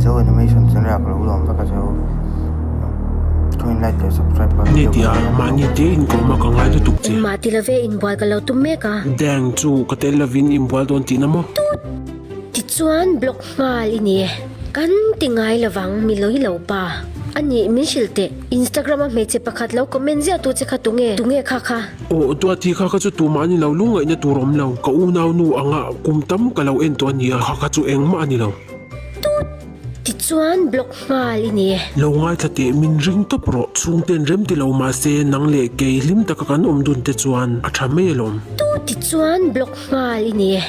Mizo Animation channel ah ka lo lawm vek a che u. Khawiin like leh subscribe ka Ni tia, mahni te inkawm a ka ngai lutuk che. Engmah ti love inbual ka lo tum mek a. Dang chu ka tel lovin inbual dawn tihna maw? Tut! Tichuan block nghal i ni e. Kan ti ngai lovang mi lawi lo pa. A nih min hrilh teh. Instagram a hmeichhe pakhat lo comment ziah tu che kha tunge? Tunge kha kha? Aw Duati kha kha chu tumah a ni lo lungngaihna tur awm lo. Ka unau nu anga kum tam ka lo en tawh a nia kha kha chu engmah a ni lo. Tut! Tichuan block nghal i ni e. Lo ngaithla teh min ring tawp rawh. Chhungten rem ti lo mahse nang leh kei hlim taka kan awm dun te chuan a tha mai alawm. Tut! Tichuan block Nghal i ni e.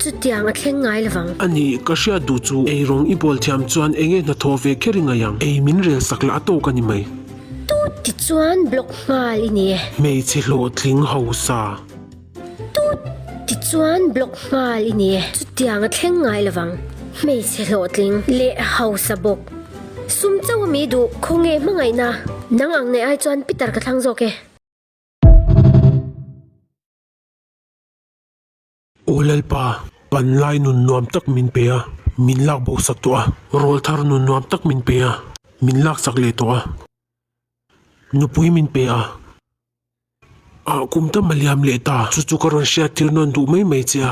Chutiang a thleng ngai lovang. A ni, ka hriat duh chu ei rawng i bawl thiam chuan enge hnathawh ve kher i ngaih ang? Ei min rel sak lah a tawk a ni mai. Tut tichuan block nghal i ni e. Hmeichhe hlawhtling hausa. Tut tichuan block nghal i ni e. Chutiang a thleng ngai lovang. Hmeichhe hlawhtling leh hausa bawk. Sum chauh a mi duh, khawnge hmangaihna? Nang ang neih ai chuan Peter ka thlang zawk e. Aw Lalpa, panlai nun nuam tak min pe a, min lak bo sak tawh a, rawlthar nun nuam tak min pe a, min lak sak leh tawh a, nupui min pe a, ah kum tam a liam leh ta, chu chu ka rawn hriat tir nawn duh mai mai che a.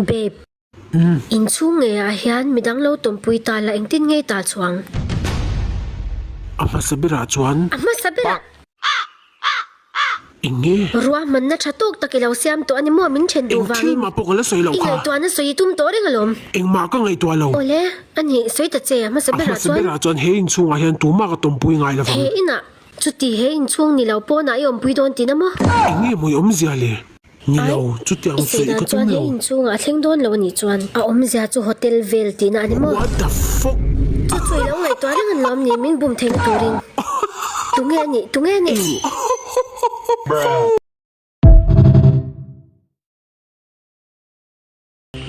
Babe, inchhung ngeiah hian midang lo tawmpui ta la engtin ngei ta chuang? A hmasa berah chuan. A hmasa berah. Eng nge? Ruahmanna tha tawk tak i lo siam tawh a ni maw min then duh Eng vangin. thil mah pawh ka la sawi loh I kha. ngaihtuahna sawi i tum tawh reng alawm. Engmah ka ngaihtuah lo. Awle, a nih, sawi ta che, a hmasa A berah hmasa chuan. berah chuan he inchhungah hian tumah ka tawmpui ngai lovang. He inah, chuti he inchhung ni lo pawnah i awmpui dawn tihna maw? Eng nge maw i awmzia le? Ni lo, chutiang I sawi sawi dan ka tum chuan he lo. inchhungah a thleng dawn lo a nih chuan a awmzia chu hotel vel tihna a ni maw? What the fuck? Chu chu i lo ngaihtuah reng an lawm ni min bum theihna turin. Tunge a nih? Tunge a nih?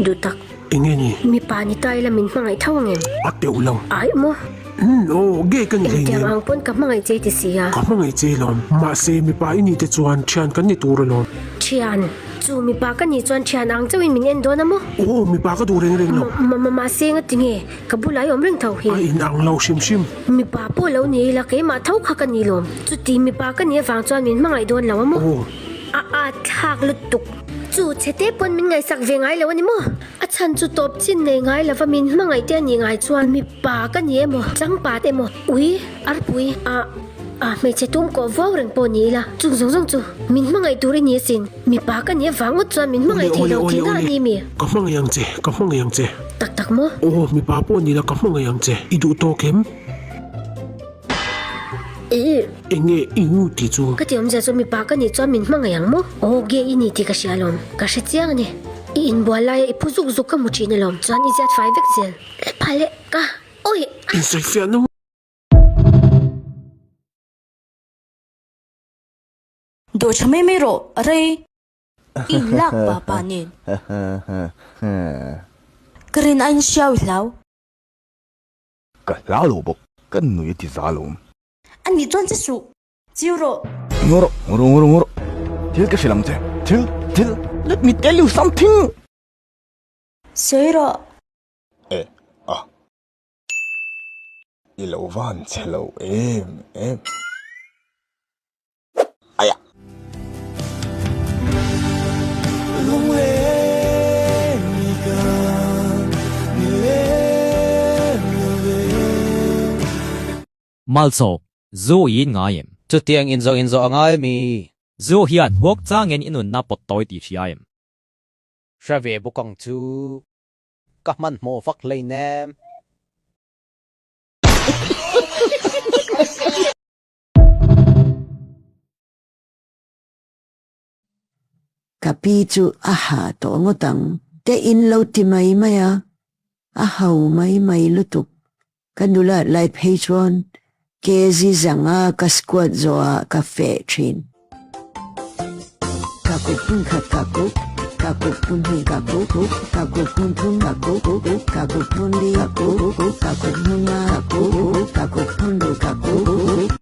Duh tak. Enge ni? Mipa ni ta ila min hmangaih tho ang em? A teuh lo. Aih maw? Umm aw, gay ka ni hleinem. Engtiang ang pawn ka hmangaih che ti si a. Ka hmangaih che lawm. Mahse mipa i nih te chuan thian kan ni tur alawm. Thian? Chu mipa ka nih chuan thian ang chauhin min en dawn a maw? Aw, mipa ka duh reng reng lo. Ma ma mahse nga tinge ka bulah i awm reng tho hi. A in ang lo hrim hrim. Mipa pawh lo ni ila keimah tho kha ka ni lawm. Chuti mipa ka nih avang chuan min hmangaih dawn lo a maw? Aw. A at thlak lutuk. Chu chhete pawn min ngaihsak ve ngai lo a ni maw? A chhan chu tawp chin nei ngai lova min hmangaih te a nih ngai chuan mipa ka ni emaw, changpat emaw, ui, arpui, ah, ah, hmeichhe tum kawh vuau reng pawh ni ila, chung zawng zawng chu min hmangaih tur i ni asin. Mipa ka nih avang ngawt chuan min hmangaih Awle, thei lo awle, tihna a awle, ni mi? Ka hmangaih ang che, ka hmangaih ang che. Tak tak maw? Aw, mipa pawh ni la ka hmangaih ang che. I duh tawk em? Ih. Enge i nu tih chu? Ka ti awmzia chu mipa ka nih chuan min hmangaih ang maw? Aw ge i ni tih ka hria alawm. Ka hre chiang a ni. I inbual laia i phu zuk zuk ka hmu thin alawm. Chuan i ziat fai vek zel. Pha leh ka awi a. Insawifiah na. Dawh tha mai mai rawh, rei. I inlak pa pa nen. Ka rin a inhriau i hlau. Ka hlau lo bawk, ka nui a ti za lo. A nih chuan che suh, chiu rawh. Ngaw rawh, ngaw rawh, ngaw rawh, ngaw rawh. Thil ka hrilh ang che, thil, thil, let me tell you something! Sawi rawh. E, a. I lo van che lo em em. Aya! Malsawk, zu i in ngai em? Chutiang inzawh inzawh a ngai mi? Zu hian huak changin i nunna pawt tawi tih hria em? Hre ve bawk ang chu. Ka hmanhmawh vak hleinem. Ka pi chu a ha tawh ngawt ang. Te in lo ti mai mai a, a ho mai mai lutuk. Ka nulat lai phei chuan kg zanga ka squat zawhah ka feh thin. Ka kut hmun khat ka kuk, ka kut hmun hnih ka kuk kuk, ka kut hmun thum ka kuk kuk kuk, ka kut hmun li ka kuk kuk kuk, ka kut hmun nga ka kuk kuk kuk, ka kut hmun ruk ka kuk kuk kuk.